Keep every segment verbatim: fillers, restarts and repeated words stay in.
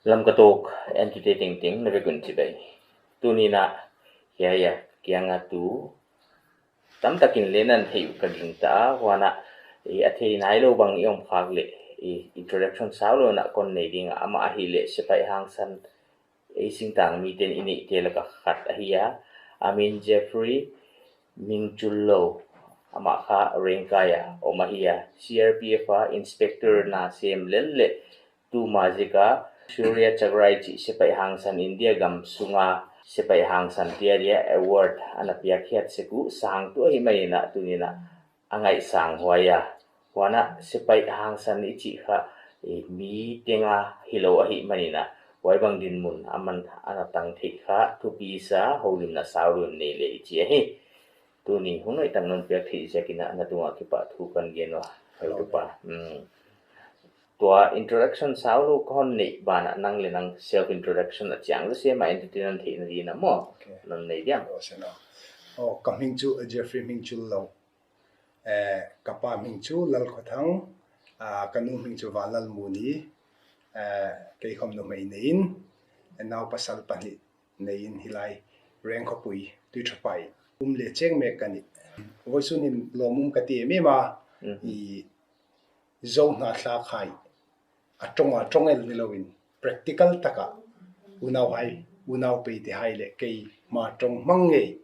Lamka Talk entute tengteng na vekun chibai. Tunia hiai a kianga tu tamtakin le nan thei ka ging ta a, huana i a thei nai lo bang i om khak le i introduction sau lo na kon nei ding a, ama ahi le Sepaihangsan ei singtang miten i neite laka khat ahi a, a min Jeffrey Mingchullo, ama kha Rengkai a om ahi a, C R P F a inspector na sem lel le tuma zieka Shaurya Chakra chi Sepaihangsan India gam sunga Sepaihangsan tia dia award ana piak hiat seku sang tu ahi mai na tunina a ngaisang huai a. Huana Sepaihangsan i chih kha, eh, mi tenga hi lo ahi manina, huai bang dinmun aman ana tang thei kha thupi sa, holimna sau lo nei le i chi ahi. Tuni hun ei tang non piak thei ziekina na tunga kipahthu kan gen a. Hei tu pa. Hmm. Tua introduction sau lo ka hon nei bana nang le nang self introduction a chiang lo se ma entertain an theina dina maw. Okay. Nan nei diam. Lo se na. Oh, ka hming chu Jeffrey Mingchullo. Eh, ka pa hming chu Lalkhawthang, ah, ka nu hming chu Vanlalmuni, eh, kei khom nuhmei neiin, eh, nau pasal pahni neiin hilai Rengkhawpui, Tuiṭhaphai um le cheng mek ka nih. Vawisun hin lawmum ka ti em em a, Mhm. i Zo hnathlak hai a ṭawnga ṭawng el ni loin practical taka unauhai, unau Peitehai le kei hma ṭawng hmang ngei.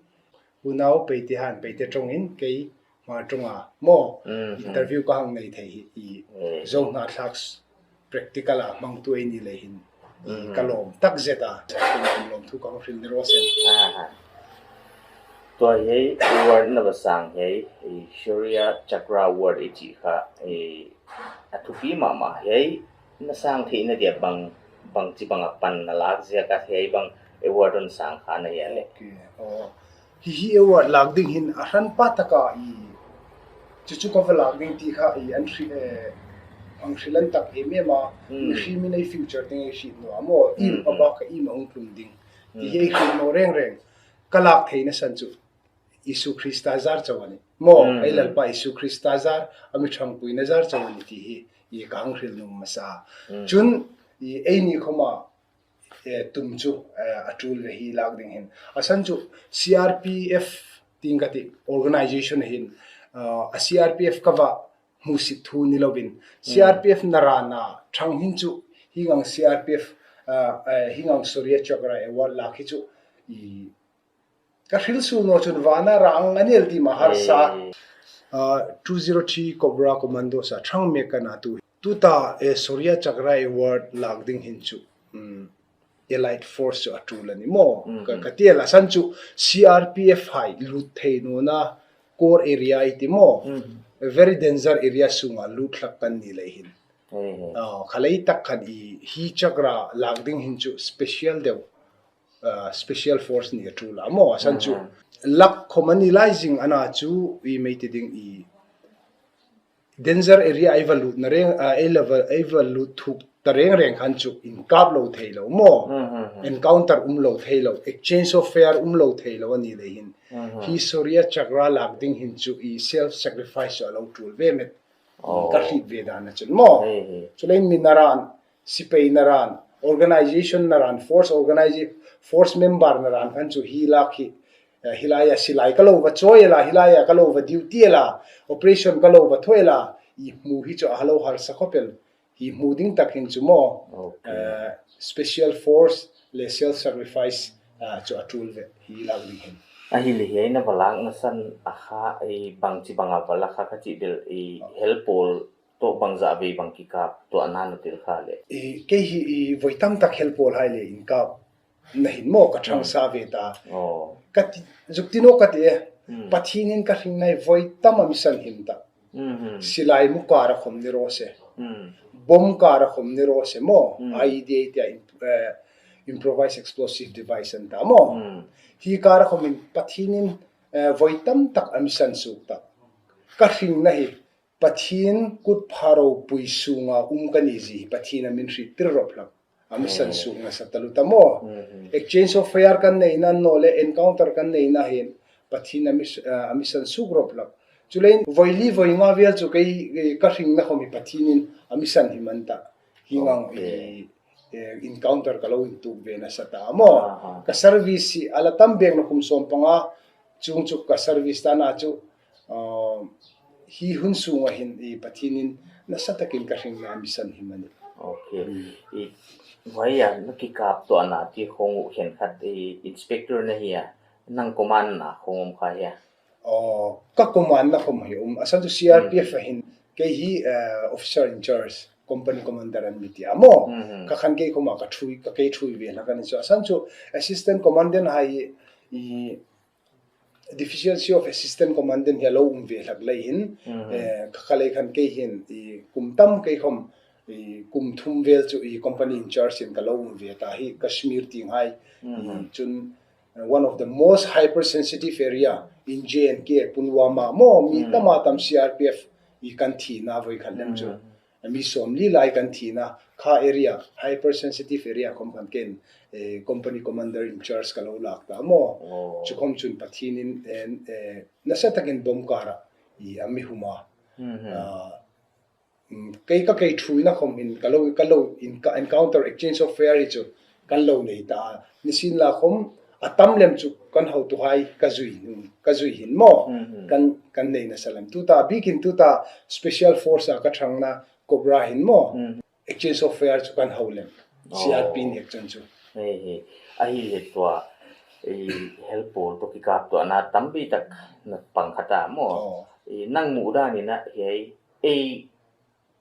Unau Peitehai, Peite ṭawngin kei hma ṭawnga maw. Mm, mm. Interview ka hang nei thei hi i Mm. Zo hnathlak s-, practical a hmangtu ei ni lei hin i Mm. ka lawm tak zet a. Ka lawmthu ka hang hril ni raw se. Aha. Tua hi award na va sang hi, i Shaurya Chakra Award i chi kha, i a thupi mama hi, na sang theina dia bang, bang chi bang a pan na lak ziek a hi bang award hon sang kha na hi a le. Okay. Oh. Hi hi award lak ding hin a hran pa taka i chu chu ka va lak ding ti kha i an hri, eh, an hri lan tak em em a, Hmm. mi hri min ei future ding ei hriet naw a maw, Hmm, im pa hmm. ba ka im a hung tlung ding. Ti Hmm. hi ei hriet naw reng reng. Ka lak theina san chu Isu Krista zar chauh a nih. Maw, Hmm, ei hmm. Lalpa Isu Krista zar, a mi ṭhangpuina zar chauh a nih ti hi, i ka hang hril nuom masa. Hmm. Chun, i eini khoma, eh, tum chu, eh, a tul ve hi lak ding hin. A san chu C R P F ting ka ti organization hin, ah, a C R P F ka va hmusit thu ni lovin. Hmm. C R P F narana ṭhang hin chu, hieng ang C R P F, ah, eh, hieng ang Shaurya Chakra Award lak hi chu, i ka hril suol naw chun vana rang a ni el ti ma harsa. Eh. Ah, two zero three Cobra Commandos a ṭhang mek ka na tu. Tuta, eh, Shaurya Chakra Award lak ding hin chu, mm, Elite Force chu a tul a ni maw. Mm, Ka, mm. ka ti el a san chu C R P F hai lut thei nawna core area ei ti maw. Mm. Very danger area sunga lut hlak kan ni lei hin. Mm. Ah, kha lei tak khan i hi Chakra lak ding hin chu special deu, ah, special force ni a tul a maw. A san chu Mm. lak khom a ni lai zing a na chu i mei ti ding i danger area ei va lutna reng, ah, ei la va, ei va lut thuk ta reng reng khan chu inkap lo thei lo maw. Mm, mm, mm. Encounter um lo thei lo, exchange of fire um lo thei lo a ni lei hin. Mm, mm. Hi Shaurya Chakra lak ding hin chu i self sacrifice chu a lo tul ve met. Oh. Ka hriet ve dan a chun maw. Hei, hei. Chuleiin mi naran, sipai naran, organization naran, force organize, force member naran khan chu hi lak hi, eh, hi laia silai ka lo va chawi el a, hi laia ka lo va duty el a, operation ka lo va thaw el a, i hmu hi chu a lo harsa khop el, hi hmu ding tak hin chu maw, Okay. eh, special force le self sacrifice, eh, chu a tul ve hi lak ding hin. A hi le hi ei na va lakna san a kha ei bang chi banga va lak kha ka chi bel ei hel pawl tawh bang za ve bang ki kap tawh a na na tel kha le. I, kei hi i voi tam tak hel pawl hai le inkap na hin maw ka ṭhang Mm. sa ve ta. Oh. Ka ti, zuk ti naw ka ti e. Mm. Pathienin ka hringna hi voi tam a mi sanhim ta. Mm-hmm. Silai mu kara khom ni raw se. Mm. Bom kara khom ni raw se maw. Mm. I E D A tia, eh, improvised explosive device an ta maw. Mm. Hi kara khomin Pathienin, eh, voi tam tak a mi san suok ta. Ka hringna hi Pathien kut pha ropui sunga um ka ni zie hi Pathien a min hriettir rawp hlak. A mi san Mm. suok nasa taluo ta maw. Mm-hmm. Exchange of fire kan neina naw le encounter kan neina hin Pathien a mi s-, ah, a mi san suok rawp hlak. Chuleiin voi li voi nga vel chu kei, kei ka hringna khom hi Pathienin a mi sanhim an ta. Hi ngang Okay. i eh, encounter ka lo intuok ve nasa ta maw. Aha. Ka service hi a la tam bek naw, kum sawm panga chung chu ka service ta na chu, ah, hi hun sunga hin i Pathienin nasa takin ka hringna mi san hi a nih. Okay. Hmm. I, hmai a na kikap tawh a na ti khawm khenkhat i inspector na hi a, nang command na khawm kha hi a. Oh, ka command na khawm hi um. A san chu C R P F a hin kei hi, eh, officer in charge, company commander an mi ti a maw. Mhm. Kha khan kei khawma ka ṭhuoi, ka kei ṭhuoi ve hlak a ni chu. A san chu assistant commandant hai i deficiency of assistant commandant hi a lo um ve hlak lei hin, eh, ka kha lei khan kei hin i kum tam kei khawm i kum thum vel chu i company in charge in ka lo um ve ta hi Kashmir tieng hai. Mhm. I chun, uh, one of the most hypersensitive area in J and K, Pulwama maw, mi tam a tam C R P F i kan thina voi khan lem chu. Mhm. Mi sawmli lai kan thina, kha area, hypersensitive area khawm khan ken, eh, company commander in charge ka lo lak ta maw. Oh. Chu khawm chun Pathienin, eh, eh, nasa takin bomb kara i a mi hum a. Mhm. Ah, mm, kei ka kei ṭhuoina khawm hin ka lo, ka lo in, ka encounter exchange of fire hi chu kan lo nei ta. Nisienlakhawm a tam lem chu kan hotuhai ka zui, ka zui hin maw. Mhm. Kan, kan nei nasa lem. Tuta, bikin tuta special force a ka ṭhangna Cobra hin maw. Mhm. Exchange of fire chu kan ho lem. Oh. C R P nek chun chu. Hei, hei. A hi le tua, i hel pawl tawh kikap tawh a na tam bik tak na pang kha ta maw. Oh. I nang hmu dan in a hi ei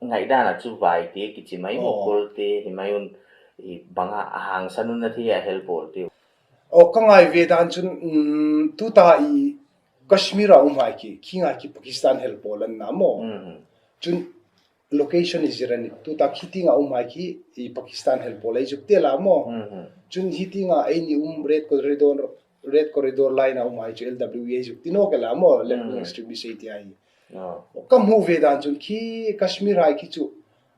ngaihdana chu vai te kichi mai maw, oh, kol te hi mai un, i banga a hangsan un a thi a hel pawl te. Oh, ka ngai ve dan chun, mm, tuta i Kashmir a um hai khi, khi ngai khi Pakistan hel pawl an na maw. Mhm. Chun location i zir a nih. Tuta khi tienga um hai khi i Pakistan hel pawl ei zuk ti la maw. Mhm. Chun hi tienga eini um Red Corridor, Red Corridor line a um hai chu L W E ei zuk ti nawk el a maw, left wing, mhm, extremist ei ti hai. Oh. Ka hmu ve dan chun khi Kashmir hai khi chu,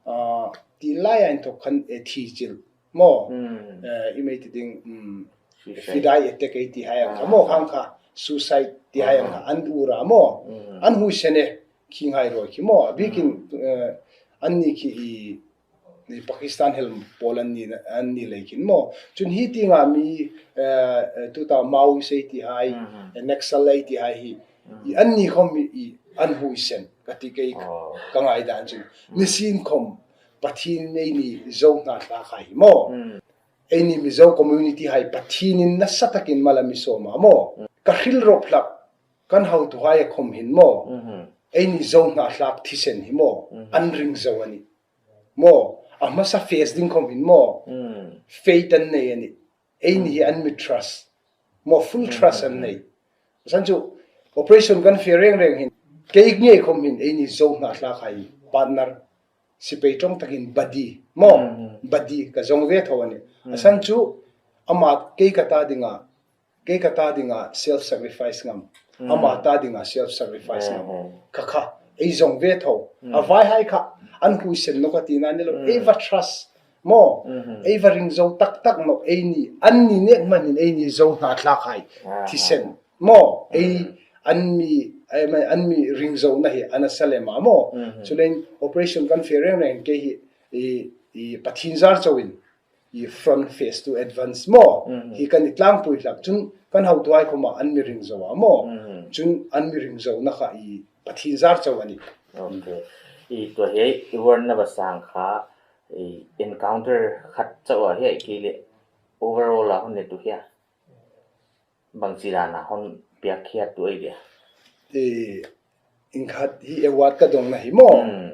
ah, ti lai a inthok khan e thi chil maw. Hmm. Eh, i mei ti ding, hmm, suicide. Fidai attack ei ti hai ang kha maw, khang kha suicide ti hai ang kha, an ura maw. Hmm. An huisen e, khi ngai ruoi khi maw. Bikin, hmm, eh, anni khi i, i Pakistan hel pawl anni, anni lei khin maw. Chun hi tienga mi, eh, eh, tuta Maoist ei ti hai, hmm, eh, Naxalite ei ti hai hi. Hmm. I anni khawm i, i an huisen ka ti kei, oh, ka ngai dan chu. Hmm. Nisien khawm Pathienin eini Zo hnathlak hai hi maw. Hmm. Eini Mizo community hai Pathienin nasa takin mal a mi sawm a maw. Hmm. Ka hril rawp hlak kan hotuhai a khawm hin maw. Mhm. Eini Zo hnathlak thisen hi maw. Mhm. An ring zo a nih. Maw, a hmasa face ding khawm hin maw. Hmm. Faith an nei a nih. Eini hi an mi trust. Maw, full trust an nei. San chu operation kan fe reng reng hin, kei ngei khawm hin eini Zo hnathlak hai partner, sipai ṭawng takin buddy maw, buddy ka zawng ve tho a nih. A san chu ama kei ka ta dinga, kei ka ta dinga self sacrifice ngam, ama ta dinga self sacrifice ngam. Kha kha ei zawng ve tho. A vai hai kha an huisen nawk a tina ni lo. Ei va trust maw, ei va ring zo tak tak nawh, eini, anni nek hman hin eini Zo hnathlak hai thisen maw, ei an mi, ei ma, an mi ring zona hi a nasa lem a maw. Chuleiin operation kan fe reng reng kei hi, i, i Pathien zar chauin, i front face to advance maw. Hi kan i tlangpui hlak chun kan hotuhai khawma an mi ring zo a maw. Chun an mi ring zona kha i Pathien zar chau a nih. Okay. I tua hi i warn na va sang kha, i encounter khat chauh a hi a, i kei le overall a hon ne tu hi a. Bang chi dan a hon piak hi a tu ei dia. I, inkhat hi award ka dawng na hi maw. Hmm.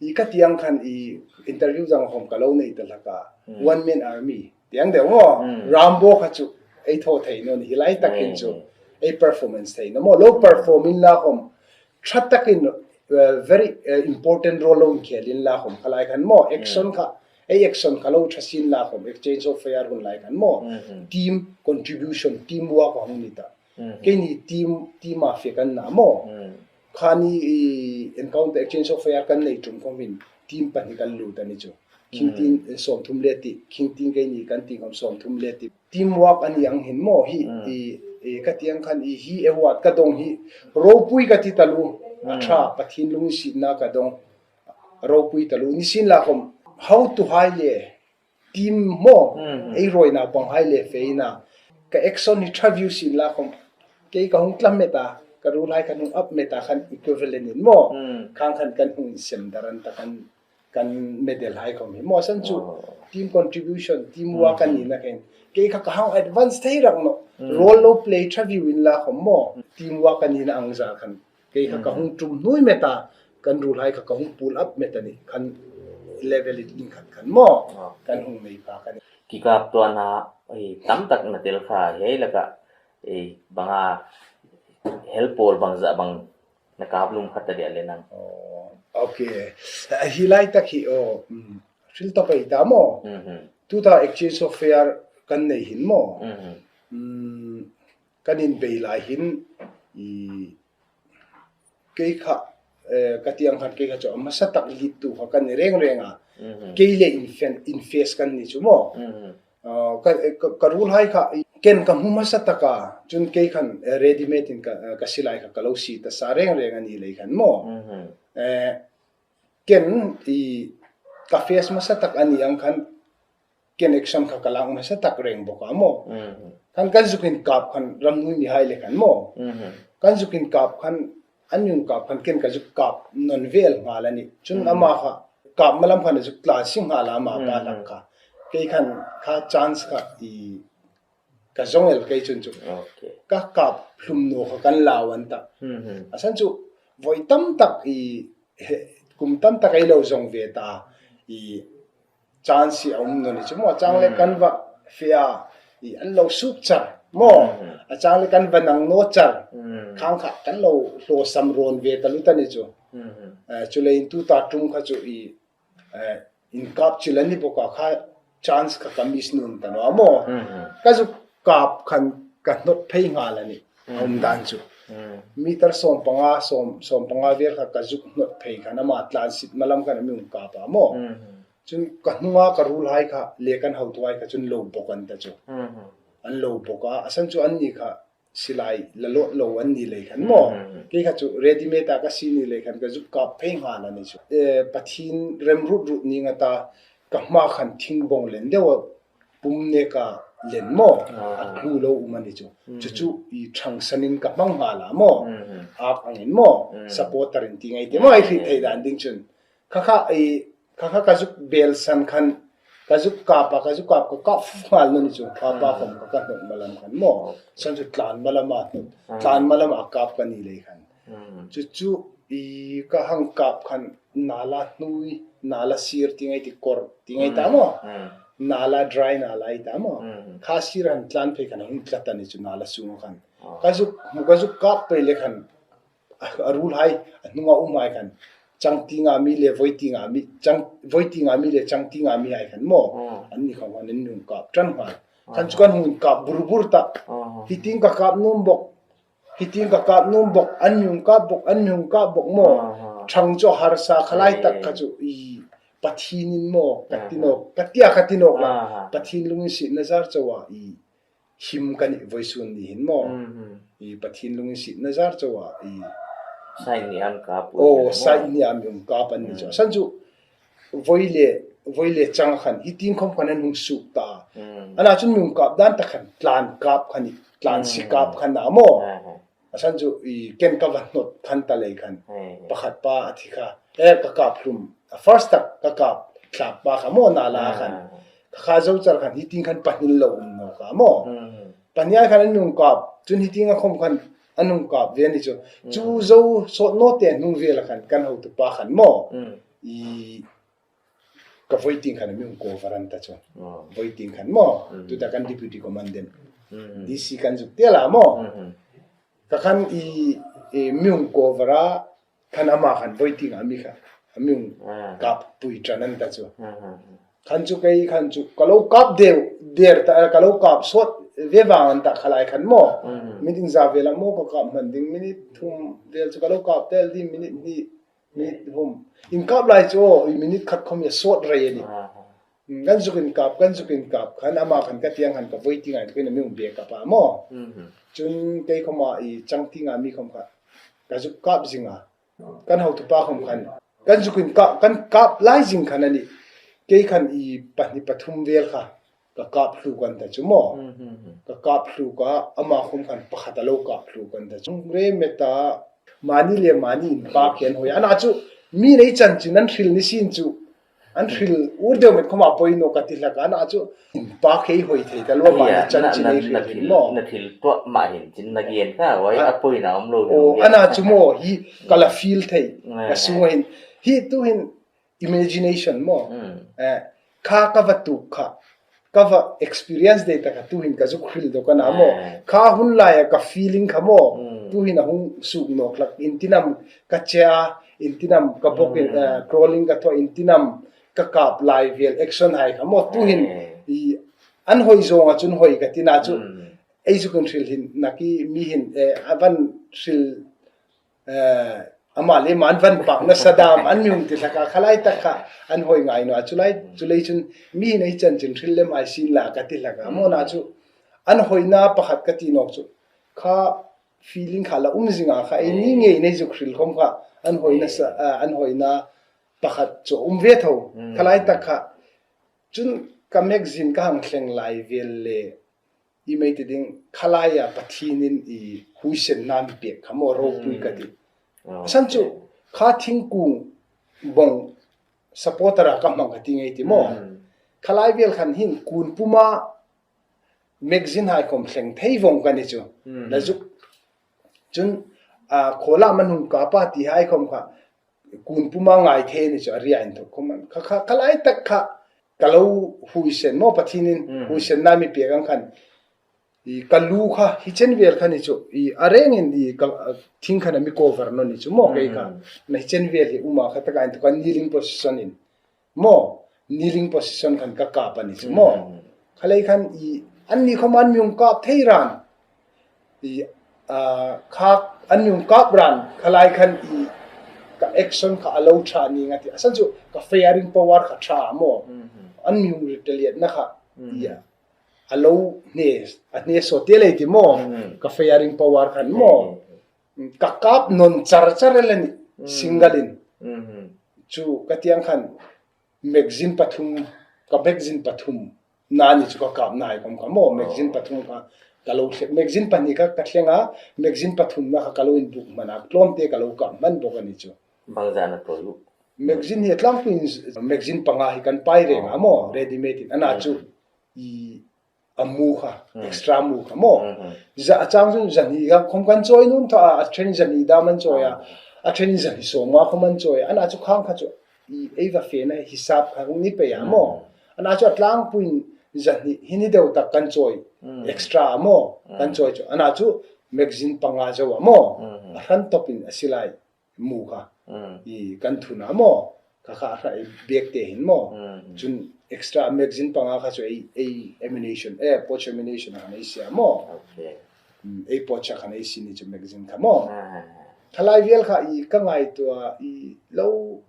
I ka tieng khan i interview zang khawm ka lo nei ta hlak a. Hmm. One man army. Tieng deu maw. Hmm. Rambo kha chu ei thaw thei naw ni hi lai takin chu. Hmm. Ei performance thei naw maw. Lo perform inla khawm ṭha takin, uh, very, uh, important role lo inkhel inla khawm kha lai khan maw. Action kha, ei action kha lo ṭha sienla khawm, exchange of fire hun lai khan maw. Mhm. Team contribution, team work a hung ni ta. Mhm. Keini team, team a fe kan na maw. Mhm. Khani i encounter, exchange of fire kan nei tum khawm hin team pahni kan lut a ni chu. Khing tin, eh, sawmthum le ti, khing tin keini kan ti khawm sawmthum le ti. Team work a ni ang hin maw hi, i, i ka tieng khan i hi award ka dawng hi, ropui ka ti taluo, a ṭha, Pathien lunginsietna ka dawng, ropui taluo. Nisienlakhawm, hotuhai le, team maw, mm, ei ruolna panghai le feina, ka action hi ṭha viu sien la khom, kei ka hung tla met a, ka ruolhai khan hung ap met a khan equivalent in maw, mm, khang khan kan hung sem daran ta kan, kan medal hai khom hi maw, san chu, oh, team contribution, team work, mm, a ni na khen. Kei kha ka hang advance thei rak naw. Mm. Role lo play ṭha viu inla khom maw, team work a ni na ang za khan. Kei kha ka, mm, hung tum hnui met a, kan ruolhai kha ka hung pull up met a ni khan level it in khat khan maw. Oh. Kan hung nei pa khan. Kikap tuan a, ei, tam tak na tel kha, hei laka, ei, banga, hel pawl bang za bang na kap lum khat ta dia le nang. Oh, okay. Hi lai tak hi, oh, mm, hril ta pei ta maw. Mhm. Tuta exchange of fare kan nei hin maw. Mhm. Mm, kan inbei lai hin, i, kei kha, eh, ka ti ang khan kei kha chu a hmasa tak lead tu kha kan ni reng reng a. Mhm. Kei le infen-, infes kan ni chu maw. Mhm. Ah, ka, ka, ka ruolhai kha, ken ka hmu hmasa tak a, chun kei khan, eh, ready made in ka, eh, ka silai kha ka lo sie ta sa reng reng a ni lei khan maw. Mhm. Eh, ken i ka face hmasa tak a ni ang khan, ken action kha ka lak hmasa tak reng bok a maw. Mhm. Khan kan zuk inkap khan ramhnuoi mihai le khan maw. Mhm. Kan zuk inkap khan, an mi hung kap khan ken ka zuk kap nawn vel nghal a ni. Chun, mhm, ama kha kap hma lam khan a zuk tlan si nghal a, ama pa, mhm, lak kha. Kei khan kha chance kha i ka zong el kei chun chu. Okay. Ka kap hlum naw kha kan lau an ta. Mhm. A san chu voi tam tak i he, kum tam tak ei lo zong ve ta i chance hi a um naw ni chu maw, a chang le, mm, kan va fe a, i an lo suk char maw, mhm, a chang le kan va nang naw char, mm, khang kha kan lo hlawsam rawn ve ta lut a ni chu. Mhm. Eh, chuleiin tuta tum kha chu i, eh, inkap chil a ni bok a kha chance kha ka miss nun ta naw a maw. Mhm. Ka zuk kap khan ka hnawt phei nghal a ni. Mhm. A um dan chu. Mm. Meter sawm panga, sawm, sawm panga vel kha ka zuk hnawt phei khan ama tlan sit hma lam khan a mi hung kap a maw. Mhm. Chun ka hnunga ka ruolhai kha le kan hotuhai kha chun lo bok an ta chu. Mhm. An lo bok a, a san chu anni kha silai la lawt lo an ni lei khan maw. Mhm. Kei kha chu ready made a ka sie ni lei khan ka zuk kap phei nghal a ni chu. Eh, Pathien remruot ruot ning a ta, ka hma khan thing bawng len deu a pum nek a len maw, ah, a tlu lo um a ni chu. Mhm. Chu chu i thangsanin ka hmang nghal a maw. Mhm. Ak angin maw, mm, supporter in ti ngai ti maw, ei hriet thei dan ding chun. Kha kha i, kha kha ka zuk bel san khan, ka zuk kap a, ka zuk kap, ka kap nghal naw ni chu. Kha pa, mm, khom kha ka hnawt hma lam khan maw. Okay. San chu tlan hma lam a hnawt, mm, tlan hma lam a kap ka ni lei khan. Mm. Chu chu i ka hang kap khan nala hnuoi, nala sir ti ngai ti kor, ti ngai ta, mm, maw. Mm. Nala dry nala ei ta maw. Mm. Kha sir han tlan phei khan a hung tla ta ni chu nala sung khan. Ah. Ka zuk, ka zuk kap pei le khan a, a ruolhai, a hnunga umhai khan. Chang tinga mi le voi tinga mi, chang, voi tinga mi le chang tinga mihai khan maw. Mm. Anni khom khan an hung kap ṭan nghal. Khan chu, ah, kan hung kap bur bur ta. Ah. Hi tieng ka kap nuom bok. Hi tieng ka kap nuom bok, an mi hung kap bok, an mi hung kap bok maw. Aha. Thang chu harsa khalai tak, eh, kha chu i Pathienin maw, ka ti, aha, nawk, ka tia ka ti nawk la. Aha. Pathien lunginsietna zar chauha i him ka ni voisun ni hin maw. Mhm. I Pathien lunginsietna zar chauha i side ni am kap, oh, side ni am hung kap an ni chu. Mm. San chu voi le, voi le chang khan, hi tieng khom khan an hung suk ta. Mm. Ana chun mi hung kap dan ta khan, tlan kap khan, tlan si, mm, kap khan a maw. Aha. A san chu i ken ka va hnawt khan ta lei khan. Mm. Pakhat pa a thi kha. Eh, ka kap hlum. A first tak ka kap thlak pa kha maw nala khan. Aha. Kha zo char khan hi tieng khan pahni lo um nawk a maw. Mm. Pahni ai khan an hung kap. Chun hi tieng a khom khan an hung kap ve ni chu. Mm. Chu zo sawt naw te hnung vel a khan kan hotu pa khan maw. Mm. I ka voi tieng khan a mi hung cover an ta chu. Oh. Voi tieng khan maw. Mm. Tuta kan deputy commandant. Mm. D C kan zuk tel a maw. Mm. Ka khan i, i mi hung cover a khan ama khan voi tieng a mi kha. A mi hung, ah, kap pui ṭan an ta chu. Ah, ah, ah. Khan chu kei khan chu ka lo kap deu, der ta, ka lo kap sawt ve vang an ta khalai khan maw. Mm. Minute za vel a maw ka kap hman ding, minute thum vel chu ka lo kap tel ding, minute hni Minute hum. Inkap lai chu, i minute khat khom a sawt rei a ni. Ah. Kan zuk inkap, kan zuk inkap khan, ama khan ka tieng khan ka voi tieng ai, ka mi hung backup a maw. Mhm. Chun kei khom a i chang tieng a mi khom kha ka zuk kap zing a. Kan hotu pa khom khan. Kan zuk inkap, kan kap lai zing khan a ni. Kei khan i pahni pathum vel kha ka kap hluk an ta chu maw. Ka kap hluk a, ama khom khan pakhat a lo kap hluk an ta chu. Re meta mani le mani inpak hi an hoi. Ana chu mi nei chanchin an hril ni sin chu. An hril ur deu met khoma poi naw ka ti hlak a, ana chu inpak hi hoi thei ta lo, mani chanchin ei hril hin maw. Na hril tuah ma hin chin na gen kha, wai a poi na om lo. Ana chu maw hi ka la feel thei. Ka sunga hin. Hi tu hin imagination maw. Kha ka va tuk kha, ka va experience dei ta kha tu hin ka zuk hril dawk ana maw. Kha hun laia ka feeling kha maw. Tu hin a hung suk nawk hlak, intinam ka che a, intinam ka bawk in, crawling ka thaw, intinam ka kap lai vel action hai kha maw. Tu hin i an hoi zawnga chun hoi ka tina chu. Ei zuk in hril hin, naki mi hin, a van hril, ama le man van pak nasa dam an mi hung ti hlak a, khalai tak kha an hoi ngai naw a, chulai, chulai chun mi hin ei chanchin hril lem hai sin la ka ti hlak a, maw na chu an hoina pakhat ka ti nawk chu. Kha feeling kha la um zinga kha, ei ni ngei nei zuk hril khom kha, an hoina sa, an hoina pakhat chu um ve tho. Khalai tak kha, chun ka magazine ka hang thleng lai vel le, i mei ti ding, khalaia Pathienin i huisenna mi pek kha maw, ropui ka ti. A san chu, kha thingkung bawng supporter a ka hmang ka ti ngei ti maw. Khalai vel khan hin kun puma magazine hai khom thleng thei vong ka ni chu. La zuk. Chun, a, khola man hung kapa ti hai khom kha, kun puma ngai thei ni chu a ria inthawk khom an. Kha, kha, khalai tak kha, ka lo huisen maw, Pathienin huisenna mi pek ang khan. I ka lu kha, hi chen vel kha ni chu, i a rengin i ka, a, thing khan a mi cover naw ni chu maw, kei kha. Na hi chen vel hi uma kha taka inthawk a kneeling position in. Maw, kneeling position khan ka kap a ni chu maw. Khalai khan i, an ni khom an mi hung kap thei ran. I, a, kha an mi hung kap ran, khalai khan i, ka action kha a lo ṭha ni nga ti. A san chu ka firing power kha ṭha maw. An mi hung retaliate na kha. I a, a lo hne, a hne saw te lei ti maw. Ka firing power khan maw. Ka kap nawn char char el a ni, single in. Chu ka ti ang khan magazine pathum, ka magazine pathum na ni chu ka kap na hai khom kha maw, magazine pathum kha ka lo thleng, magazine pahni kha ka thleng a, magazine pathum na kha ka lo inbuk hman a, tlawm te ka lo kap hman bawk a ni chu. Bang zat a na tawi u? Magazine hi tlangpuiin magazine panga hi kan pai reng a maw, ready made in, ana chu i a mu kha, extra mu kha maw. Za a chang chun zani kha khom kan chawi nuom tho a, a ṭhen zani dam an chawi a, a ṭhen zani sawma khom an chawi a, ana chu khang kha chu i ei va fena hisap kha hung ni pei a maw. Ana chu a tlangpuiin zani hi ni deu tak kan chawi, extra a maw, kan chawi chu. Ana chu magazine panga zo a maw, a hran tawpin a silai mu kha. I kan thun a maw, kha kha hra bag te hin maw. Chun extra magazine panga kha chu ei, ei ammunition, eh, pouch ammunition a khan ei sie a maw. Ei pouch a khan ei sie ni chu magazine kha maw. Khalai vel kha i ka ngaituo a, i lo,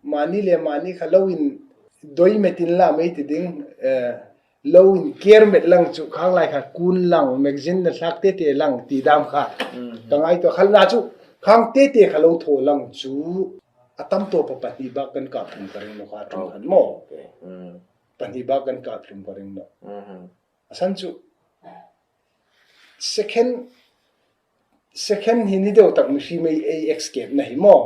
mani le mani kha lo indoi metin la mei ti ding, eh, lo inker met lang chu khang lai kha kun lang, magazine la thlak te te lang ti dam kha. Ka ngaituo kha la chu khang te te kha lo thaw lang chu a tam tawpa pahni bak kan kap hlum ka ring naw kha ṭum khan maw. Pahni bak kan kap hlum ka ring naw. A san chu second, second hi ni deu tak mihri mei ei escape na hi maw.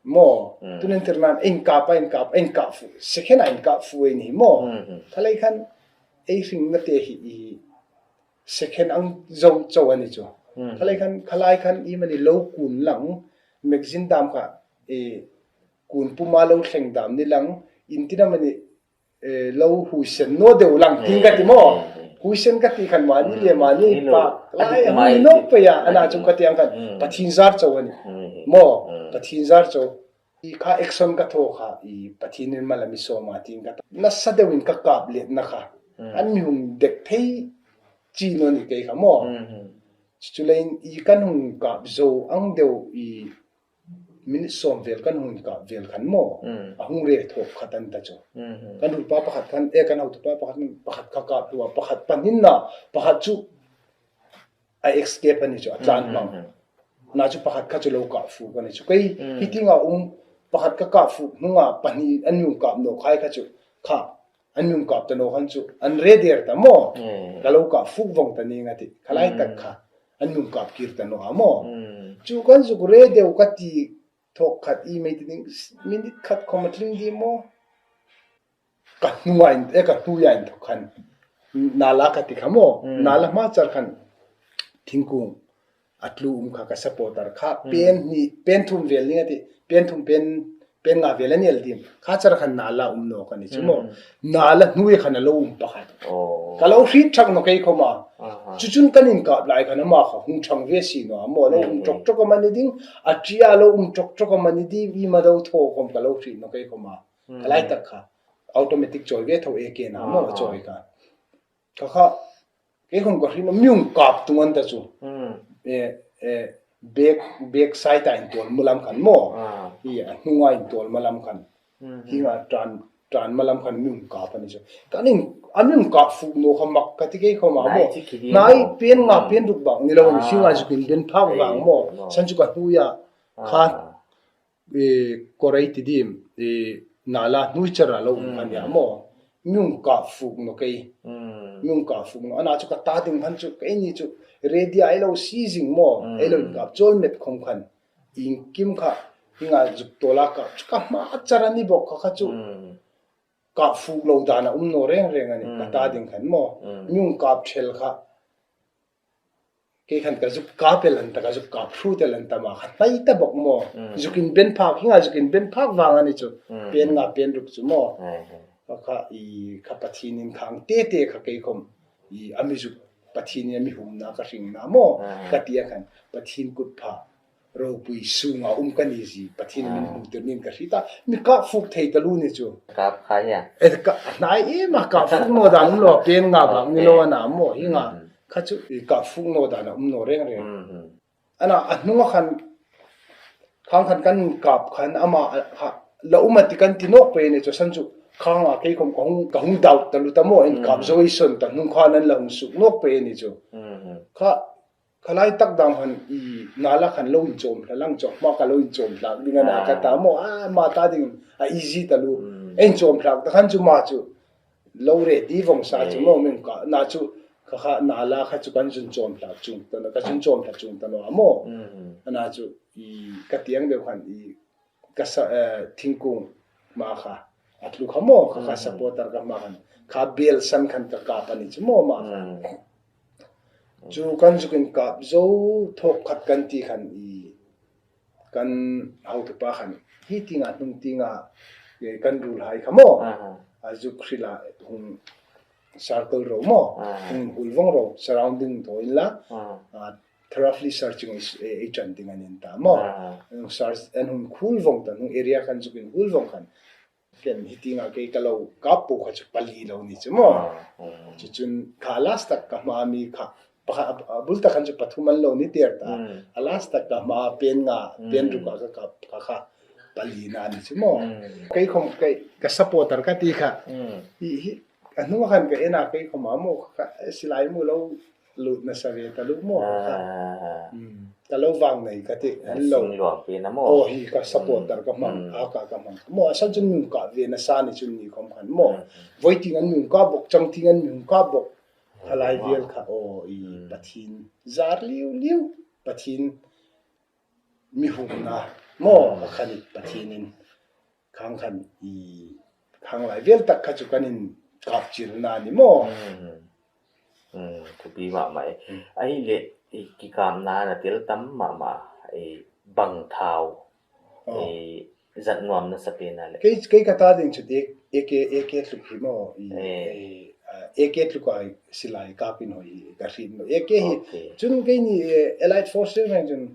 Maw, tunin tirnan ei kap a, ei kap, ei kap fu. Second a ei kap fu ei ni hi maw. Khalai khan ei hringna te hi i second ang zo zo a ni chu. Khalai khan, khalai khan i mani lo kun lang, magazine dam kha, e, kun puma lo thleng dam ni lang, intina mani eh, lo huisen naw deu lang, ting ka ti maw. Huisen ka ti khan mani le mani pa, lai a hung nawk pei a, ana chu ka ti ang khan, Pathien zar chau a ni. Maw, Pathien zar chau. I kha action ka thaw kha, i Pathienin mal a mi sawm a ting ka ta. Nasa deuin ka kap letna kha. An mi hung dek thei chi naw ni kei kha maw. Chuleiin i kan hung kap zo ang deu i minute sawm vel kan hung kap vel khan maw. A hung re thawk khat an ta chu. Kan rupa pakhat khan, e, kan hotupa pakhat, pakhat kha kap hlua, pakhat panin na, pakhat chu a escape a ni chu, a tlan hmang. Na chu pakhat kha chu lo kap fu ka ni chu. Kei hi tinga um Pakhat ka kap fuk hnunga pahni an mi kap nawk hai kha chu, kha an mi kap ta naw khan chu an re der ta maw. Ka lo kap fuk vong ta ning a ti. Kha lai tak kha an mi kap kir ta naw a maw. Chu kan zuk re deu ka ti thawk khat i mei ti ding, minute khat khawm a tling di maw. Ka hnuain, e, ka hnuain thawk khan nala ka ti kha maw. Nala hma char khan thingkung a tlu um kha ka supporter kha, pen hni, pen thum vel ning a ti, pen thum, pen, pen nga vel a ni el dim. Kha char khan nala um nawk a ni chu maw. Nala hnuoi khan a lo um pakhat. Ka lo hriet thak nawk ei khawma. Chu chun kan inkap lai khan ama kha hung thang ve si naw a maw. Lo um ṭawk ṭawk am a ni ding, a ṭia lo um ṭawk ṭawk am a ni ding, i ma do thaw khawm ka lo hriet nawk ei khawma. Ka lai tak kha automatic chawi ve tho e ke na maw, chawi kha. Kha kha, kei khawm ka hriet naw, mi kap tung an ta chu. E, e, back, back side a intuol maw lam khan maw. I, a hnunga intuol maw lam khan. Hi nga tran, tran maw lam khan mi kap a ni chu. Kan in, a mi kap fuk naw kha mak ka ti kei khawma maw. Nai pen nga pen ruk bang ni lo ni, hi nga zuk inben phak vang maw. San chu ka hnuoia kha, e, kawr ei ti dim, e, nala hnuoi chara lo um kha nia maw. Mi kap fuk naw kei. Mi kap fuk naw. Ana chu ka ta ding khan chu, keini chu ready ei lo si zing maw. Ei lo kap chawl met khawm khan. Iengkim kha, hi nga zuk tawla kap chu ka hma char a ni bawk kha kha chu. Kap fuk lo dan a um naw reng reng a ni, ka ta ding khan maw. Mi kap thel kha. Kei khan ka zuk kap el an ta, ka zuk kap hrut el an ta ma kha hnai ta bawk maw. Zuk inben phak, hi nga zuk inben phak vang a ni chu. Pen nga pen ruk chu maw. Kha kha i kha Pathienin khang te te kha kei khawm. I a mi zuk Pathienin a mi humna ka hringna maw. Ka ti a khan Pathien kut pha ropui sunga um ka ni zie, Pathienin a mi hmu tir ning ka hriet a, mi kap fuk thei taluo ni chu. Kap kha hia. E, ka, hnai ema kap fuk naw dan um lo, pen nga bak ni lo ana maw, hi nga. Kha chu, i kap fuk naw dan a um naw reng reng. Ana, a hnunga khan, khang khan kan kap khan ama, a, kha, la um a ti kan ti nawk pei ni chu san chu, khang a kei khawm ka hung, ka hung doubt taluo ta maw, in kap zo i son ta hnung khan an la hung suk nawk pei ni chu. Kha, kha lai tak dam khan i nala khan lo inchawm hla lang chu, hma ka lo inchawm hlak ding ana ka ta maw, a, ma ta ding a easy taluo. Inchawm hlak ta khan chu ma chu, lo ready vong sa chu maw, min ka, na chu, kha kha nala kha chu kan zun chawm hlak chung ta na, ka zun chawm hlak chung ta naw a maw. Ana chu, i ka tieng deu khan i ka sa, eh, thingkung hma kha a tlu kha maw, kha kha supporter ka hma khan. Kha bel san khan ka kap a ni chu maw ma kha. Chu kan zuk inkap zo thawk khat kan ti khan i kan hotupa khan hi tienga hnung tienga, eh, kan ruolhai kha maw. A zuk hrila hung circle ro maw. Hung hul vong ro, surrounding thaw inla. A, thoroughly searching is, eh, ei chan ding an in ta maw. An hung search, an hung khul vong ta, hung area khan zuk inhul vong khan. Ken hi tienga kei ka lo kap po kha chu pali lo ni chu maw. Chu chun kha last tak ka hma mi kha, pakhat, a, a bul tak khan chu pathum an lo ni tir ta. A last tak ka hma pen nga, pen ruk a ka kap, kha kha palina ni chu maw. Kei khawm kei ka supporter ka ti kha. Hi, hi, a hnunga khan ka en a kei khawma maw kha, silai mu lo lut nasa ve taluo maw kha. Ka lo vang nei ka ti, an lo. Sing luang pi na maw. Aw, hi ka supporter ka hmang, a ka ka hmang. Maw, a san chun mi kap ve nasa ni chun ni khawm khan maw. Voi tieng an mi kap bawk, chang tieng an mi kap bawk. Kha lai vel kha, aw, i Pathien zar liu liu, Pathien mi humna maw, a kha ni Pathienin. Khang khan i, khang lai vel tak kha chu kan inkap chilna ni maw. Thupi mah mah e. Ahi le, i kikapna na tel tam mah mah, i bang thau, i zat nuom nasa pei na le. Kei, kei ka ta ding chu A K, A K tluk hi maw, i, i, a, A K tluk a silai kap in hoi ka hriet naw. A K hi, chun keini, eh, Allied Force reng chun,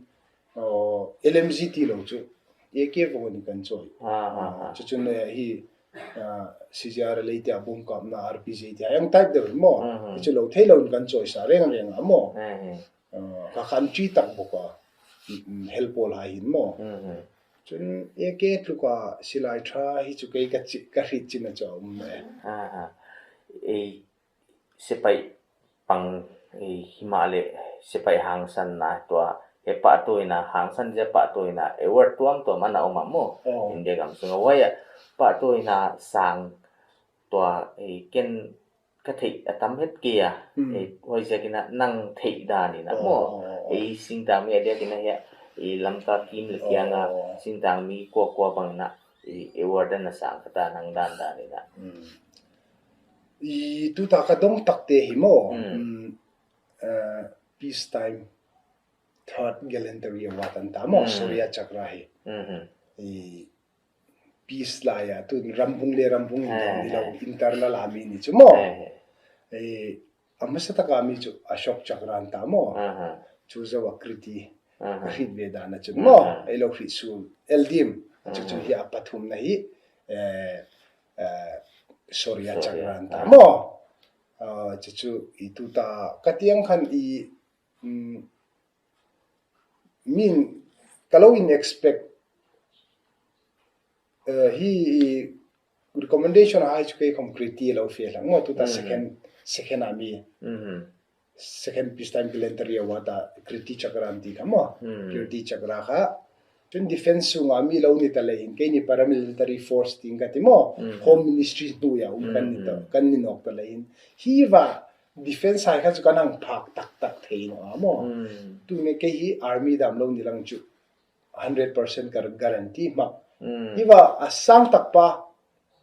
aw, L M G ti lo chu, A K vong ni kan chawi. Chu chun, eh, hi, ah, C Z R lei tia bom kapna R P G tia, yang type deu maw. Hi chu lo thei lo kan chawi sa reng reng a maw. Ah, kha khan chi tak bawk a. Hel pawl hai hin maw. Chun A K tluka silai ṭha hi chu kei ka chi, ka hriet chin a chu a um e. Ei, sepai pang, ei, hi mah le sepai hangsanna tua he pahtuoina, hangsan zia pahtuoina award tuam tuam a na um a maw. Oh. India gam sunga huaia pahtuoina sang tua, eh, ken ka theih a tam het kei a. Hmm. Eh, huaiziakin a nang theih danin a maw. Oh, oh, oh. Eh, singtang mi a diakin a hia, eh, Lamka kim le kianga, oh, singtang mi kuakua bangin a, eh, award a na sang ka ta nang dan danin a. Hmm. I tuta ka dong tak te hi maw. Hmm. Hmm. Eh, peace time third gallantry award an ta maw, mm, Shaurya Chakra hi. Mhm. I peace laia, tu rambung le rambung in, eh, dong ni lo, eh, internal a mi ni chu maw. Eh, eh. Eh, a hmasa taka mi chu Ashok Chakra an ta maw. Aha. Chu zoa Kriti. Aha. Hriet ve dan a chu maw. Aha. Ei lo hriet suol el dim. Chu chu, aha, hi a pathumna hi, eh, eh, Shaurya, Shaurya Chakra an ta, ah, maw. Ah, chu chu i tuta ka tiang khan i, mm, min ka lo in expect, eh, hi recommendation hai chu kei khom Kriti lo fe lang maw, tuta, mm, second, second a mi. Mhm. Second peacetime gallantry award a Kriti Chakra an ti kha maw. Mm. Kriti Chakra kha. Chun defense sunga mi lo ni ta leiin, keini paramilitary force tieng ka ti maw. Mm. Home Ministry hnuoia um kan ni ta, mm, kan ni nawk ta leiin. Hi va defense hai kha chu kan hang phak tak tak thei naw a maw. Mm. Tuni kei hi army dam lo ni lang chu hundred percent ka guarantee hmak. Mm. Hi va a sang tak pa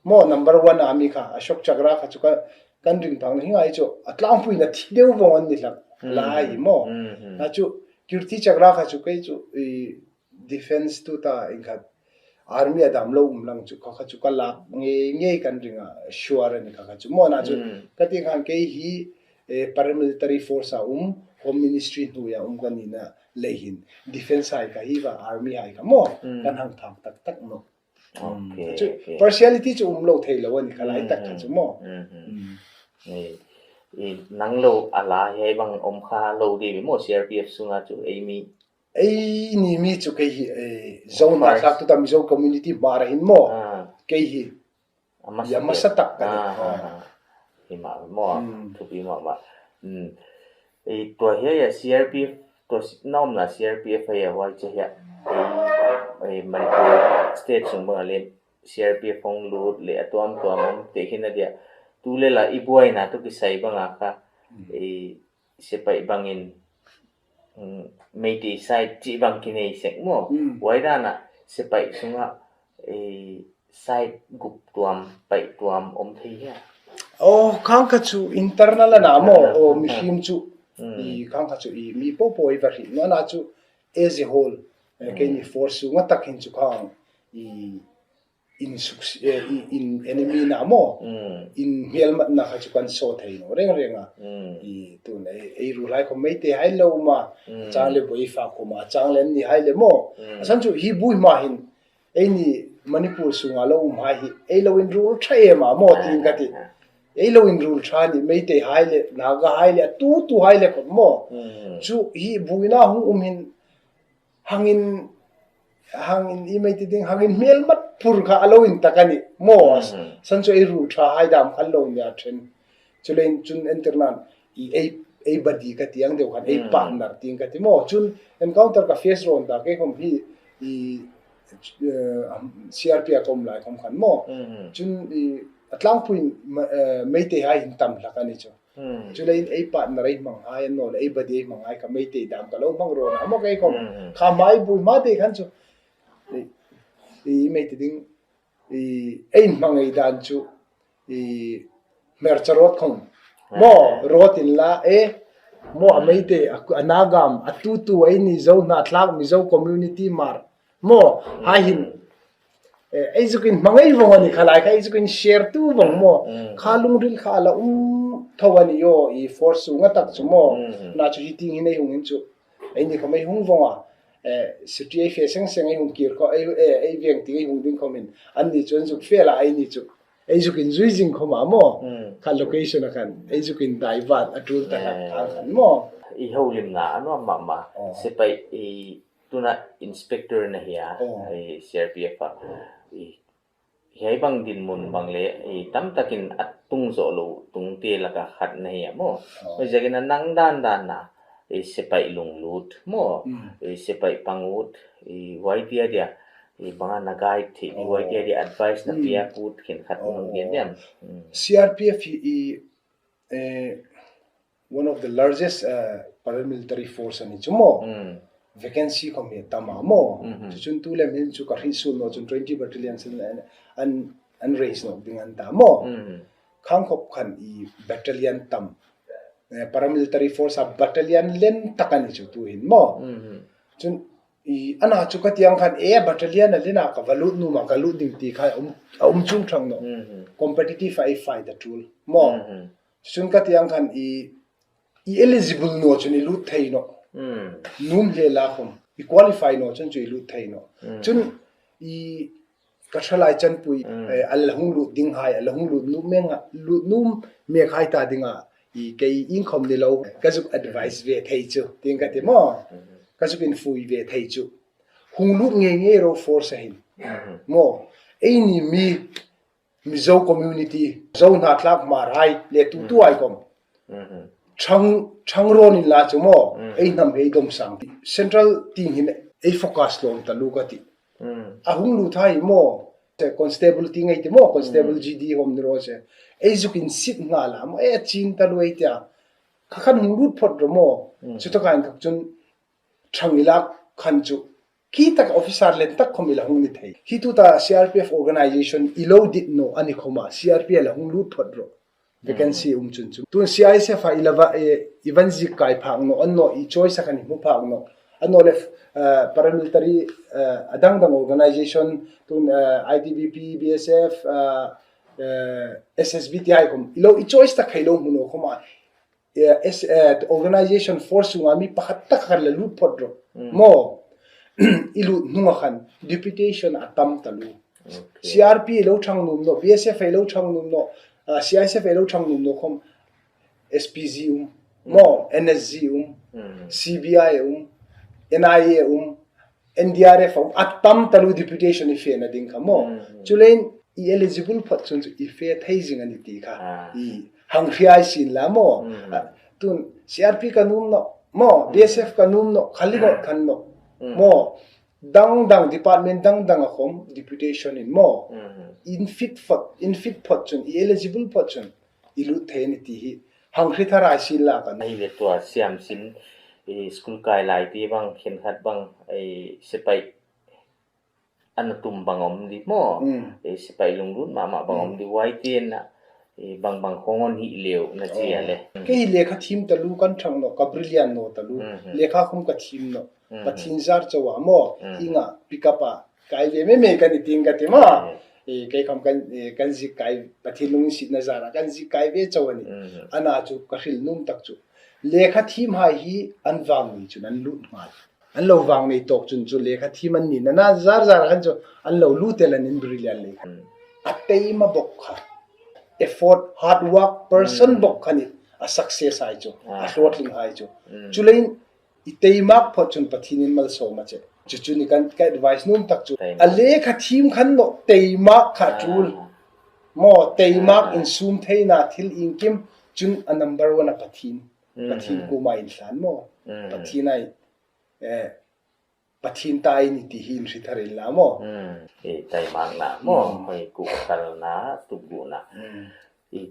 maw, number one a mi kha, Ashok Chakra kha chu ka, kan ring phak na hi ngai chu, a tlangpuina thi deu vong an ni hlak, mm, lai maw. Mm, mm. A chu Kirti Chakra kha chu kei chu, i, defense tuta inkhat army a dam lo um lang chu kha, kha chu ka lak ngei ngei kan ring a, sure a ni kha, kha chu maw. Na chu, mm, ka ti khan kei hi, eh, paramilitary force a um, Home Ministry hnuoia um ka ni na leiin, defense hai kha hi va army hai kha maw, mm, kan hang phak tak tak naw. Mm, okay, chu okay. Partiality chu um lo thei lo a ni kha lai tak kha chu maw. Mm, mm. Mm. Eh, eh, nang lo a la hi bang um kha lo ding maw, C R P F sunga chu ei mi. Ei ni mi chu kei hi, eh, Zo hnathlak tuta Mizo community hmar a hin maw. Ah. Kei hi. A hmasa, a hmasa tak ka ni. Ah, ah, ah. Hi ma maw, mm, thupi ma ma. Mm. Eh, tua hi a C R P F, tua si-, na umna C R P F hi a huai che hi a. Eh, eh, Manipur state sung bang a le C R P F hong lut le a tuam tuam um te hi na dia. Tu le la i buaina tu kisai bang a kha. Mm. Eh, sepaih bangin, mm, Meitei side chi bang ki nei sek maw. Mm. Huai dana sepaih sunga, eh, side gup tuam, paih tuam um thei hia. Oh, khang kha chu internal a na maw, internal, oh, mm, mihring chu. Mm. I khang kha chu i mi popo i va hriet naw a na chu as a whole. Eh, mm, keini force sunga tak hin chu khang i in suk-, eh, in, in enemy na maw. Mm. In hmelmatna kha chu kan saw thei naw reng reng a. Mm. I tun ei, ei ruolhai khom Meitei hai lo ma. Mm. Chang le boi fa khom a, chang le an ni hai le maw. Mm. A san chu hi bui ma hin, eini Manipur sunga lo um hai hi, ei lo inruol ṭha em a maw, ah, tiin ka ti. Ah, ah. Ei lo inruol ṭha ni, Meitei hai le, Naga hai le, a tu tu hai le khom maw. Mm. Chu hi buina hung um hin, hangin, hangin i mei ti ding, hangin hmelmat phur kha a lo intak a ni maw. Mhm. San chu ei ruol ṭha hai dam khan lo nia ṭhen. Chu leiin chun entirnan i ei, ei buddy ka ti ang deu khan, ei, mm, partner tieng ka ti maw. Chun encounter ka face rawn ta kei khom hi i, eh, C R P a ka um lai khom khan maw. Mhm. Chun i a tlangpuiin ma-, eh, Meitei hai hin tam hlak a ni chu. Hmm. Chu leiin ei partner ei hmang hai an naw le, ei buddy ei hmang hai kha Meitei dam ka lo hmang rawn a maw kei khom. Hmm, hmm. Kha hmai bui hma te khan chu. I, i mei ti ding, i, ei hmang ei dan chu, i, hmercha rawt khom. Hmm. Maw, rawt inla, e, maw a, hmm, Meitei, a, a Nagam, a tu tu, eini Zo hnathlak, Mizo community hmar. Maw, hai hin, mm, eh, ei zuk inhmang ei vong a ni kha lai kha, ei zuk inshare tu vong maw. Mm. Kha lungril kha a la um tho a ni aw, i force sunga tak chu maw. Mm. Na chu hi tieng hin ei hung hin chu. Eini khom ei hung vong a. Eh, chuti ei fe seng seng ei hung kir kha, ei, eh, ei veng tieng ei hung ding khom hin. Anni chu an zuk fe la, eini chu. Ei zuk inzui zing khom a maw. Mm. Kha location a khan. Ei zuk indivert a tul ta kha, eh, kha khan maw. I houlimna a nuam mah mah. Oh. Sepaih i Tuna inspector na hi a, oh, i C R P F a. I, hiai bang dinmun bang le, i tam takin a tung zo lo, tung te laka khat na hi a maw. Oh. Huaiziakin a nang dan dan na, i sepaih lunglut maw, i sepaih pang ut, i huai tia dia, i bang a na guide thei, huai tia dia advice na pia kut khenkhat hung gen diam. Mm. C R P F hi i, eh, one of the largest, uh, paramilitary force a ni chu maw. Mm. Vacancy khom hi tam a maw. Mhm. Chu chun tu lem hin chu ka hriet suol naw chun twenty battalions an, an, an raise naw ding an ta maw. Mhm. Khang khop khan i battalion tam. Eh, paramilitary force a battalion len tak a ni chu tu hin maw. Mhm. Chun i ana chu ka tiang khan e battalion a len a ka va lut nuom a ka lut ding ti kha um, a um chuong thang naw. Mhm. Competitive a i fight a tul maw. Mhm. Chun ka tiang khan i, i eligible naw chun i lut thei naw. Mm. Nuom hle la khom, i qualify naw chun chu i lut thei naw. Mm. Chun i ka thalai chanpui, mm, eh, a la hung lut ding hai, a la hung lut nuom mek a, lut nuom mek hai ta dinga, i kei iengkhom ni lo, ka zuk advice ve thei chu, tieng ka ti maw. Mm. Ka zuk infuoi ve thei chu. Hung lut ngei ngei ro force a hin. Mm. Maw, eini mi Mizo community, Zo hnathlak Hmar hai le tu tu ai kom. Mhm. Thang, thang rawn inla chu maw, mhm, ei hnam ei dom sang. Central tieng hin ei focus lawm taluo ka ti. Mhm. A hung lut hai maw, te constable tieng ei ti maw, constable, mhm, G D hom ni ro se. Ei zuk insit nghal a maw, e chin taluo ei tia. Kha khan hung lut phot ro maw. Mhm. Chu taka inthok chun thang i lak khan chu khi tak officer len tak khom i la hung ni thei. Hi tuta C R P F organization i lo dit naw a ni khoma, C R P F a la hung lut phot ro. Vacancy um chun chu. Tun C I S F a i la va, eh, i van zik kai phak naw, a naw i choice a khan i hmu phak naw. A naw le, eh, paramilitary, eh, a dang dang organization, tun, eh, I T B P, B S F, eh, eh, S S B ti ai khom. I lo i choice tak kha i lo hmu naw khoma. Eh, as, eh, organization force chunga mi pakhat tak khan la lut phot ro. Mm. Maw, i lut hnunga khan deputation a tam taluo. Okay. C R P a lo thang nuom naw, B S F a lo thang nuom naw, ah, C I S F a lo thang nuom naw khom S P G um, mm, maw, N S G um, mm, C B I um, N I A um, N D R F a um, a tam taluo deputation i fena ding kha maw. Mm, mm. Chuleiin i eligible phot chun chu i fe thei zing a ni ti kha. Ah. I hang hriet sien la maw. Mm. Ah, tun C R P ka nuom naw, maw, mm, B S F ka nuom naw, khali naw, mm, khan naw. Mm. Maw, dang dang department dang dang a khom deputation in maw. Mm. In fit phot, in fit phot chun, i eligible phot chun i lut thei a ni ti hi hang hriet thar a sien la ka. Ei le tua siam sin, i school kai lai ti bang, khenkhat bang, i sepaih an tum bang om di maw. Mm. I sepaih lunglut mama bang om, mm, di huai tieng a, i bang bang khong on hi leu na chi a le. Mm. Kei hi lekha thiem taluo kan thang naw, ka brilliant naw taluo. Mm, mm. Lekha khom ka thiem naw. Mm, mm. Pathien zar chauh a maw. Mm. Inga pick up a kai ve mei mei ka ni tieng ka ti maw. Mm. I kei khom kan, i kan zik kai Pathien lunginsietna zara kan zik kai ve chauh a nih. Mm. Ana chu ka hril nuom tak chu. Lekha thiem hai hi an vang ni chun an lut nghal. An lo vang nei tawk chun chu lekha thiem an ni nana zar zar khan chu an lo lut el an in brilliant lei khan. Hmm. A taima bawk kha. Effort, hard work, person, hmm, bawk kha ni a success hai chu. Ah. A hlawtling hai chu. Hmm. Chuleiin i taimak phot chun Pathienin malsawm a che. Chu chu ni kan ka advice nuom tak chu. Taimak. A lekha thiem khan naw taimak kha, ah, tul. Maw taimak, ah, insum theina thil iengkim chun a number one a Pathien. Hmm. Pathien kuoma inhlan maw. Hmm. Pathien ai eh, Pathien ta ei ni ti hi inhriet thar inla maw. Hmm. I taimakna maw. Hmm. Hoi ku kalna, tu ku na. Hmm. I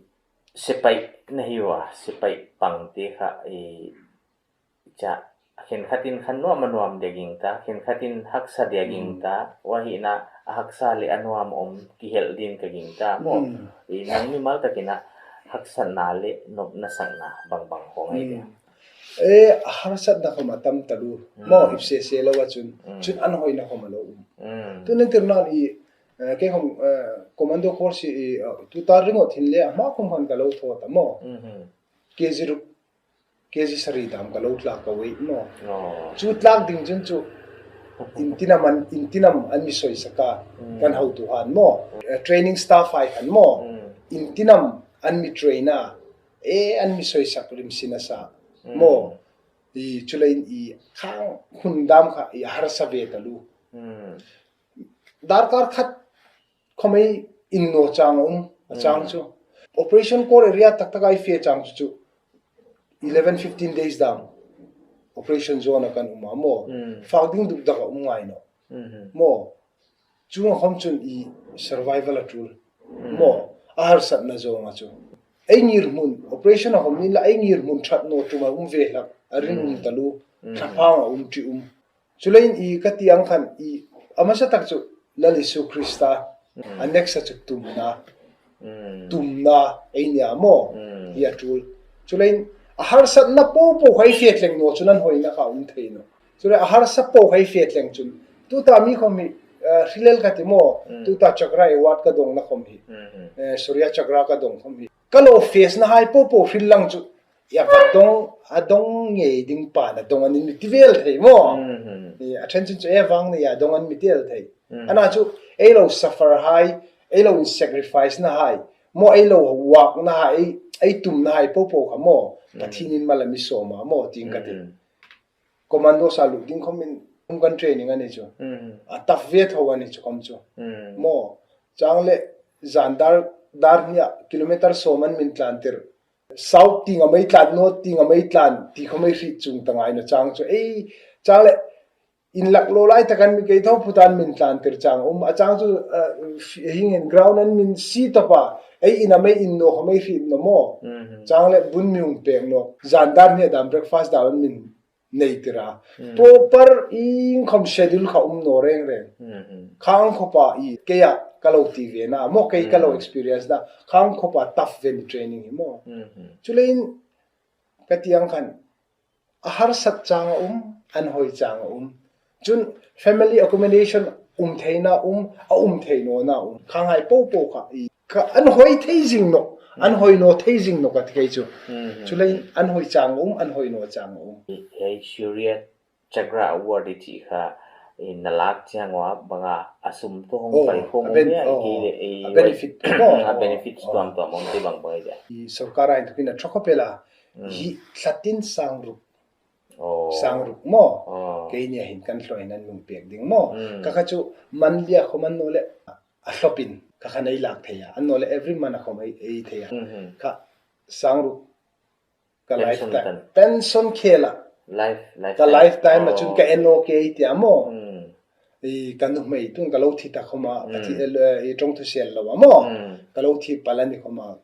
sepaih na hi wa, sepaih pang ti kha, i cha, khenkhatin khan nuom a nuom ding ging ta, khenkhatin haksa ding ging ta, hmm, wa hi na a haksa le a nuom om ki hel din ka ging ta maw. Hmm. I nang mimal takin a haksatna le nopna sakna bang bang khong ei de. Hmm. E, a harsatna khom a tam taluo. Mm. Maw, ipsese lo a chun. Mm. Chun an hoina khom a lo um. Mm. Tun entirnan i, eh, kei khom, eh, commando course i, eh, tuta ringot hin le, a hma khom khan ka lo thaw ta maw. Mhm. K G ruk, K G sari dam ka lo tlak ka weight maw. Oh. Chu tlak ding chun chu, intinam an, intinam an mi soisak a, mm, kan hotuhai maw. Eh, training staff hai khan maw. Mm. Intinam an mi train a. E, an mi soisak rim si nasa. Mm. Maw, i chuleiin i khang hun dam kha i harsa ve taluo. Mm. Darkar khat khom ei in naw chang um, a chang, mm, chu. Operation core area tak tak a i fe chang chu chu. Eleven, fifteen days dam. operation zone-a kan um a maw. Mm. Fak ding duk tak a um ngai naw. Mhm. Maw. Chuong khom chun i survival a tul. Mm. Maw. A harsatna zawnga chu. Ei ngirhmun, operation-a khom ni la ei ngirhmun ṭhat naw tum a um ve hlak. A rin um taluo. Mm. Thlaphang a um ṭi um. Chuleiin i ka ti ang khan i a hmasa tak chu Lal Isu Krista, mm, a next-a chu tumna. Mm. Tumna ei nia maw. Mm. Hi a tul. Chuleiin a harsatna popo kha ei fe tleng naw chun an hoina kha um thei naw. Chuleiin a harsa po kha ei fe tleng chun. Tuta mi khom hi, eh, hrilel ka ti maw. Mm. Tuta Chakra Award ka dongna khom hi. Mm-hmm. Eh, Shaurya Chakra ka dong khom hi. Ka lo face-na hai popo hril lang chu. Ia va dong, a dong ngei ding pa na dong an mi ti vel thei maw. Mhm. I, a ṭhen chun chu e vang ni a dong an mi ti el thei. Mhm. Ana chu ei lo suffer hai, ei lo sacrifice-na hai, maw ei lo work-na hai, ei, ei tumna hai popo kha maw. Mhm. Pathienin mal a mi sawm a maw, ti ang ka ti. Mhm. Commandos-a lut ding khomin, um kan training a ni chu. Mhm. A tough ve tho a ni chu khom chu. Mhm. Maw, chang le zan dar, dar hnia kilometer sawm an min tlan tir. South tieng am ei tlan, north tieng am ei tlan, ti khom ei hriet chuong ta ngai naw chang chu. Ei, chang le, inlak lo lai tak an mi kei tho phut an min tlan tir chang um. A chang chu, eh, f-, hieng hin ground an min sie tawp a. Ei in am ei in naw khom ei hriet naw maw. Mhm. Chang le bun mi hung pek naw. Zan dar hnia dam breakfast dam an min nei tir a. Hmm. Proper iengkhom schedule kha um naw reng reng. Hmm, hmm. Khang khawpa i, keia ka lo ti ve na, maw kei ka lo, hmm, experience na, khang khawpa tough ve ni training hi maw. Hmm, hmm. Chuleiin ka ti ang khan, a harsat chang a um, an hoi chang a um. Chun family accommodation um theina um, a um thei nawna um. Khang hai popo kha i, kha an hoi thei zing naw, an hoi naw thei zing naw ka ti kei chu. Mhm. Chuleiin an hoi chang um, an hoi naw chang um. Hei Shaurya Chakra Award i ti kha, i na lak chieng a banga a sum tu hong, oh, pai khom a ben-, um ya, oh, ki le, i a benefit, oh, a benefit, oh, tuam tuam um ti bang bang ya. I sorkar a inthawkin a ṭha khawp el a. Mm. Hi thlatin sang ruk. Oh. Sang ruk maw. Oh. Keini a hin kan hlawin an mi pek ding maw. Mm. Kha kha chu monthly-a khom an naw le a hlawpin kha kha ei lak thei a. An naw le every month-a khom ei, ei thei a. Mhm. Kha sang ruk ka pension lifetime. Tan. Pension khela. Life, ka lifetime. Lifetime-a chun, oh, ka N O K ti a maw. Mm. I ka nuhmei tung ka lo thi ta khoma, ka thi, mm, el, eh, i ṭawng thu sel lo a maw. Mm. Ka lo thi pal a ni khoma.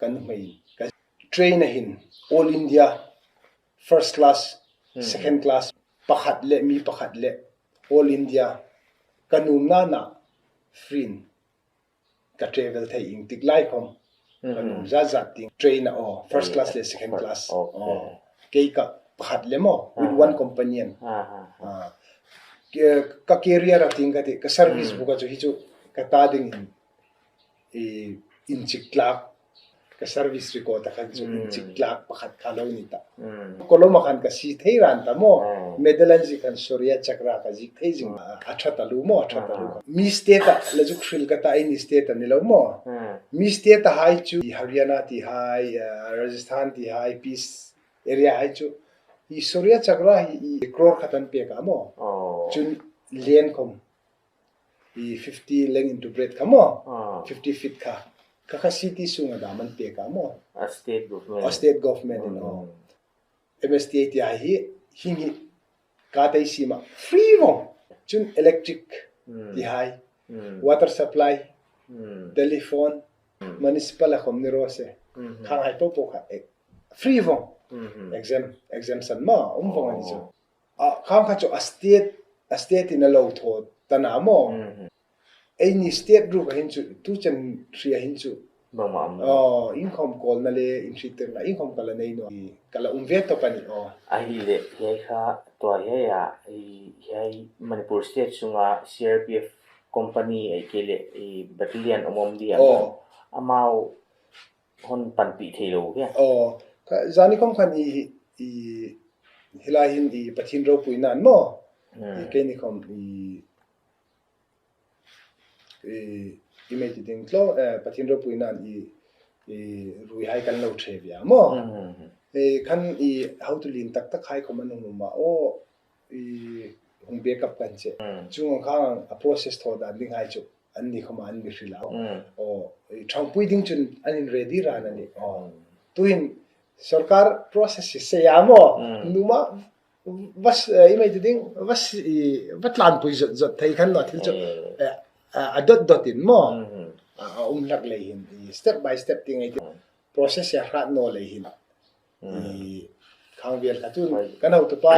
Ka nuhmei, ka train a hin, all India, first class, mhm, second class, pakhat le, mi pakhat le, all India, ka nuom nana, free-in, ka travel thei ieng tik lai khom, ka, mhm, nuom zat zat ding, train-a aw, first class le, second class, okay, aw, kei ka pakhat le maw, with, aha, one companion. Aha, aha. Ah. Ke-, ka career a ti ang ka ti, ka service, mhm, book-a chu hi chu, ka ta dingin, i, inchik tlak, ka service record-a khan chu, mm, inchik tlak pakhat kha lo ni ta. Mm. Column-a khan ka sie thei ran ta maw. Mm. Medal an ziek khan Shaurya Chakra ka ziek thei zing. Mm. A, a ṭha taluo maw, a ṭha taluo. Mm. Mi state-a la zuk hril ka ta, eini state-a ni lo maw. Mm. Mi state-a hai chu, i Haryana ti hai, eh, Rajasthan ti hai, peace area hai chu. I Shaurya Chakra hi i crore khat an pek a maw. Oh. Chun land khom i fifty length into breadth kha maw. Ah. Fifty feet kha. Kha kha city sunga dam an pek a maw. A state government. A state government-in, mm, aw. M S T A ti hai hi, hieng hi, ka tei sima, free vong. Chun electric, mm, ti hai. Mm. Water supply, mm, telephone, mm, municipal-a khom ni raw se. Mm-hmm. Khang hai popo kha, eh, free vong. Mm-hmm. Exempt, exemption maw, um vong a ni chu. Oh. A, khang kha chu a state, a state-in a lo thaw ta na maw. Mhm. Eini state ruok a hin chu, tu chen hria hin chu. Bangma um. Oh, iengkhom kawlna le inhriettirna, iengkhom ka la nei naw. Ka la um ve tawp a nih, oh. A hi le, hiai kha, tua hiai a, i, hiai Manipur state sunga C R P F company ei ke le, i, battalion um um di a maw. Oh. Amau hon panpih thei lo hia. Oh, ka, zani khom khan i, i, hi lai hin i Pathien ropuina'n maw. Hmm. I keini khom i, i, i mei ti ding tlo, eh, Pathien ropuina'n i, i ruihai kan lo ṭhe ve a maw. Hmm, hmm, hmm. I khan i hotu lien tak tak hai khom an hung um a. Oh, i hung backup kan che. Hmm. Chuong ang khan a process thaw dan ding hai chu. Anni khoma an mi hril a. Hmm. Oh, i ṭhangpui ding chun an in ready ran a nih. Oh. Hmm. Tuhin sorkar process hi sei a maw. Hmm. Numa Vas, eh, i mei ti ding, vas, i, va tlanpui zot zot thei khan naw thil chu, eh, eh, a dot dot in maw. Mhm. A, a um hlak lei hin, i, step by step ti ngai ti. Process a hrat naw lei hin. I, khang vel kha chun, kan hotupa,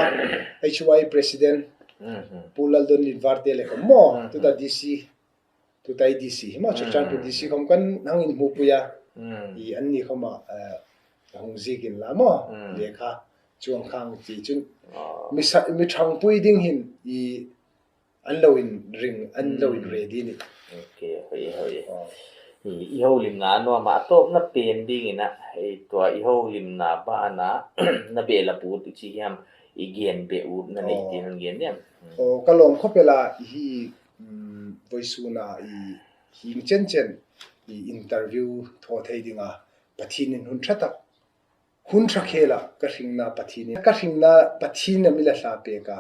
H Y President, Pu Laldon Linvarte le khawm maw, tuta D C, tuta D C, hi maw, Churachandpur D C khawm kan hang inhmupui a. I, anni khawma, eh, hung ziek inla maw, lekha, chuong khang ti chun. Mi sa, mi ṭhangpui ding hin, i, an lo inring, an lo inre ding a nih. Ok, hoi, hoi. I, i houlimna a nuom a, a tawpna pen dingin a, i, tua i houlimna bana, na bel a put i chi hiam, i gen be ut na nei ti hang gen diam. Aw, ka lawm khawp el a, hi, mm, vawisuna i, hieng chen chen, i interview thaw thei dinga, Pathienin hun ṭha tak, hun ṭha khela, ka hringna Pathienin, ka hringna Pathienin a mi la hla pek a.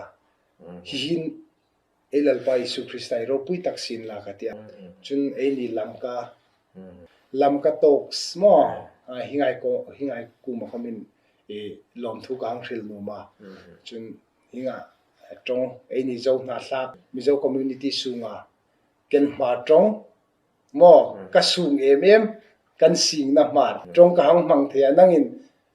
Hi hin, ei Lalpa Isu Krista i ropui tak sien la ka ti a. Chun eini Lamka, Lamka Talks maw, a, hi ngai ko, hi ngai kuoma khawmin, e, lawmthu ka hang hril nuom a. Chun hi nga, e, ṭawng, eini Zo hnathlak, Mizo community sunga, ken hma ṭawng, maw, ka sung em em, kan singna hma ṭawng ka hang hmang thei a, nangin,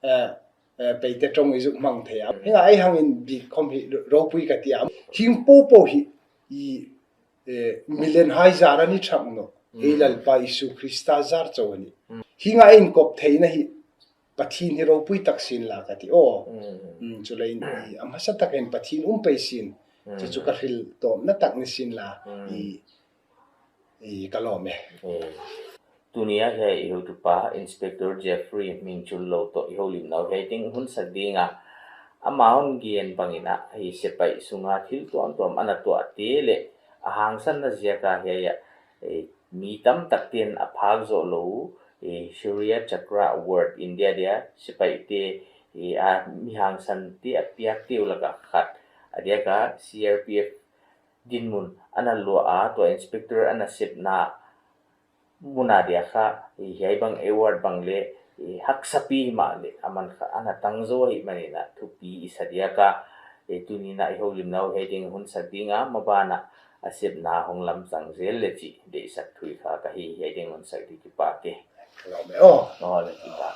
eh, eh, Paite ṭawng i zuk hmang thei a. Hi nga ei hang inbiek khawm hi ro-, ropui ka ti a. Hieng po po hi, i, eh, milenhai zar a ni ṭhak naw. Ei Lalpa Isu Krista zar chau a nih. Hi nga inkop theina hi, Pathien hi ropui tak sien la ka ti aw. Mm, chuleiin i, a hmasa takin Pathien um pei sien. Chu chu ka hril tawpna tak ni sien la. I, i ka lawm e. Tunia hi i hotupa Inspector Jeffrey Mingchul lo tawh i houlimna hi tieng hun sak ding a. Ama hung gen bangin a, hi sepaih sunga thil tuam tuam a na tuah te le a hangsanna ziaka hi a, e, mi tam tak ten a phak zo lo, e, Shaurya Chakra Award India dia sepaih te, e, a mi hangsan te a piak te u laka khat. A diaka C R P F dinmun a na luah a, tua inspector a na sepna muna dia kha, e, hiai bang award bang le, e, haksa pi mah le, a man kha, a na tang zo hi manin a thupi i sa diaka, e, tunin a i houlimna hi tieng hun sak ding a, mabana a sepna hung lam chang zel le chi, deihsak thu kha ka hi, hi tieng hun sak ding kipak e. Ka lawm e aw. Aw le kipak.